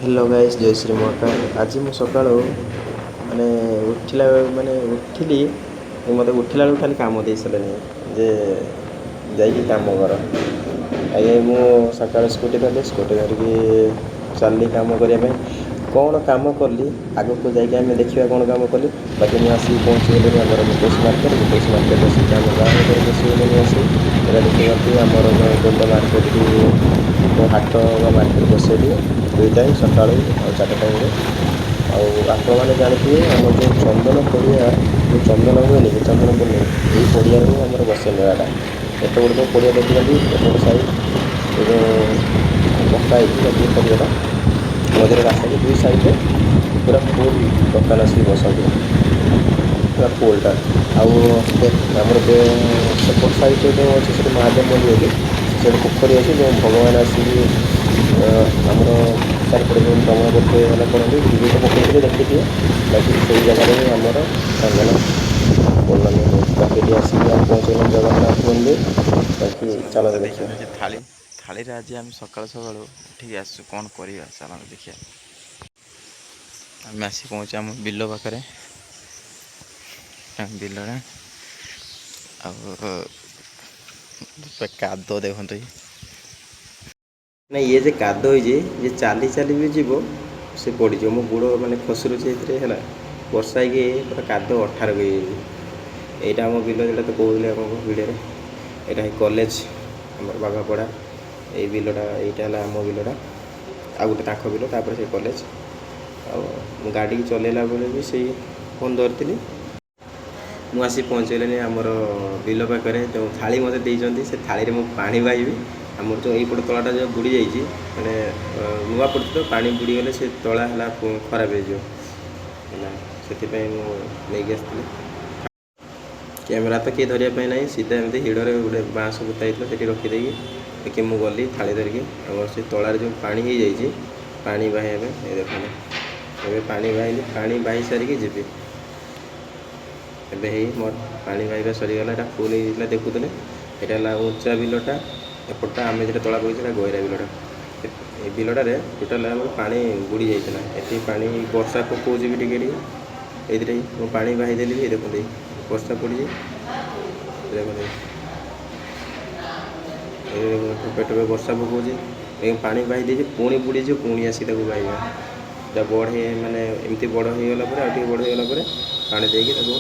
Hello guys, ଜୟ ଶ୍ରୀ ମହାକାଳ। ଆଜି ମୁଁ ସକାଳୁ ମାନେ ଉଠିଲା, ମାନେ ଉଠିଲି, ମୋତେ ଉଠିଲା ବେଳକୁ ଖାଲି କାମ ଦେଇ ସାରିଲେଣି ଯେ ଯାଇକି କାମ କର। ଆଜ୍ଞା, ମୁଁ ସକାଳୁ ସ୍କୁଟି ଧରିଲି, ସ୍କୁଟି ଧରିକି ଚାଲିଲି କାମ କରିବା ପାଇଁ। କ'ଣ କାମ କଲି, ଆଗକୁ ଯାଇକି ଆମେ ଦେଖିବା କ'ଣ କାମ କଲି। ବାକି ମୁଁ ଆସିକି ପହଞ୍ଚିଗଲିଣି ଆମର ମୁକେଶ ମାର୍କେଟ। ମୁକେଶ ମାର୍କେଟ ଆସିକି ଆମ ଗାଁ ଉପରେ ବସିଗଲିଣି ଆସି। ଏଇଟା ଦେଖିପାରୁଥିବେ, ଆମର ଯେଉଁ ବେଲ ମାର୍କେଟଟି, ହାଟ ବା ମାର୍କେଟ ବସେଇଲି ଦୁଇ ଟାଇମ୍, ସକାଳୁ ଆଉ 4ଟା ଟାଇମ୍ରେ। ଆଉ ଆପଣମାନେ ଜାଣିଥିବେ, ଆମର ଯେଉଁ ଚନ୍ଦନ ପଡ଼ିଆ, ଯେଉଁ ଚନ୍ଦନ ହୁଏନି କି, ଚନ୍ଦନ ପୂର୍ଣ୍ଣିମା, ଏଇ ପଡ଼ିଆରେ ହିଁ ଆମର ବସେ ମେଳାଟା। ଏତେ ବଡ଼ ଯେଉଁ ପଡ଼ିଆ ଦେଖୁଛନ୍ତି, ଏପଟ ସାଇଡ଼୍ ଏ ଯେଉଁ ପକ୍କା ହେଇଛି, ବାକି ପଡ଼ିଆଟା ମଝିରେ ରାସ୍ତା, ଦୁଇ ସାଇଡ଼୍ରେ ପୁରା ଫୁଲ୍ ଦୋକାନ ଆସିକି ବସନ୍ତି, ପୁରା ଫୁଲ୍ଟା। ଆଉ ଆମର ସେପଟ ସାଇଡ଼୍ରେ ଯେଉଁ ଅଛି, ସେଠି ମହାଦେବ ମନ୍ଦିର ଅଛି, ସେଠି ପୋଖରୀ ଅଛି, ଯେଉଁ ଭଗବାନ ଆସିକି ଆମର ଚାରିପଟେ ଯେଉଁ ଭ୍ରମଣ କରୁଥିବେ, ହେଲା କରନ୍ତି। ଭିଡ଼ିଓ ତ ପକେଇଥିଲେ, ଦେଖିଥିବେ। ବାକି ସେଇ ଜାଗାରେ ହିଁ ଆମର ଚନ୍ଦନ ପୂର୍ଣ୍ଣମୀ ହେଉଛି। ବାକି ଏଠି ଆସିକି ଆମେ ପହଞ୍ଚିଗଲୁ ଜଗନ୍ନାଥ ମନ୍ଦିର। ବାକି ଚାଲନ୍ତୁ ଦେଖିବା। ଦେଖିବା ଥାଳି ଥାଳିରେ ଆଜି ଆମେ ସକାଳୁ ସକାଳୁ ଉଠିକି ଆସିଛୁ, କ'ଣ କରିବା ଚାଲନ୍ତୁ ଦେଖିବା। ଆମେ ଆସି ପହଞ୍ଚୁ ଆମ ବିଲ ପାଖରେ, ଆମ ବିଲରେ ଆଉ ପୁରା କାଦୁଅ ଦେଖନ୍ତୁ। ନା, ଇଏ ଯେ କାଦ ହେଇଛି ଯେ ଚାଲି ଚାଲି ବି ଯିବ ସେ ପଡ଼ିଯିବ। ମୋ ଗୋଡ଼ ମାନେ ଖସୁରୁଛି ଏଥିରେ। ହେଲା ବର୍ଷା ହେଇକି ପୁରା କାଦ ଅଠାର ହେଇଯାଇଛି। ଏଇଟା ଆମ ବିଲ, ଯେଉଁଟା ତ କହୁଥିଲି ଆପଣଙ୍କ ଭିଡ଼ିଓରେ। ଏଇଟା ହିଁ କଲେଜ ଆମର ବାଘାପଡ଼ା। ଏଇ ବିଲଟା, ଏଇଟା ହେଲା ଆମ ବିଲଟା, ଆଉ ଗୋଟେ ତାଙ୍କ ବିଲ, ତାପରେ ସେଇ କଲେଜ। ଆଉ ମୁଁ ଗାଡ଼ିକି ଚଲେଇଲା ବେଳେ ବି ସେଇ ଫୋନ୍ ଧରିଥିଲି। ମୁଁ ଆସି ପହଞ୍ଚିଗଲିଣି ଆମର ବିଲ ପାଖରେ। ଯେଉଁ ଥାଳି ମୋତେ ଦେଇଛନ୍ତି, ସେ ଥାଳିରେ ମୁଁ ପାଣି ବାହିବି। ଆମର ଯେଉଁ ଏଇପଟ ତଳାଟା ଯେଉଁ ବୁଡ଼ି ଯାଇଛି, ମାନେ ନୂଆ ପଡ଼ିଛି ତ, ପାଣି ବୁଡ଼ିଗଲେ ସେ ତଳା ହେଲା ଖରାପ ହେଇଯିବ ହେଲା। ସେଥିପାଇଁ ମୁଁ ନେଇକି ଆସିଥିଲି। କ୍ୟାମେରା ତ କିଏ ଧରିବା ପାଇଁ ନାହିଁ। ସିଧା ଏମିତି ହିଡ଼ରେ ଗୋଟେ ବାଁଶ ପୋତା ହେଇଥିଲା, ସେଠି ରଖିଦେଇକି ବାକି ମୁଁ ଗଲି ଥାଳି ଧରିକି ଆମର ସେ ତଳାରେ ଯେଉଁ ପାଣି ହେଇଯାଇଛି, ପାଣି ବାହିବା ପାଇଁ। ଏ ଦେଖନ୍ତୁ, ଏବେ ପାଣି ବାହିଲି। ପାଣି ବାହି ସାରିକି ଯିବି। ଏବେ ହେଇ ମୋର ପାଣି ବାହିବା ସରିଗଲା। ଏଇଟା ଫୁଲ୍ ହେଇଯାଇଥିଲା, ଦେଖୁଥିଲେ। ଏଇଟା ହେଲା ଉଞ୍ଚା ବିଲଟା ଏପଟଟା, ଆମେ ଯେଉଁଟା ତଳା ପକେଇଛୁ ସେଇଟା ଗହିରା ବିଲଟା। ଏ ବିଲଟାରେ ଟୋଟାଲ୍ ଆମର ପାଣି ବୁଡ଼ି ଯାଇଥିଲା। ଏଠି ପାଣି ବର୍ଷା ପକାଉଛି ବି ଟିକେ ଟିକେ। ଏଇଥିରେ ମୁଁ ପାଣି ବାହିଦେଲି ବି। ଦେଖନ୍ତୁ, ଏଇ ବର୍ଷା ପଡ଼ିଛି, ଦେଖନ୍ତୁ। ଏଇ ଦେଖନ୍ତୁ, ଠୋପେ ଠୋପେ ବର୍ଷା ପକାଉଛି। ଏ ପାଣି ବାହି ଦେଇଛି, ପୁଣି ବୁଡ଼ିଯିବ, ପୁଣି ଆସି ତାକୁ ବାହିବା। ଏଇଟା ବଡ଼ ହେଇ, ମାନେ ଏମିତି ବଡ଼ ହେଇଗଲା ପରେ, ଆଉ ଟିକେ ବଡ଼ ହେଇଗଲା ପରେ ପାଣି ଦେଇକି ତାକୁ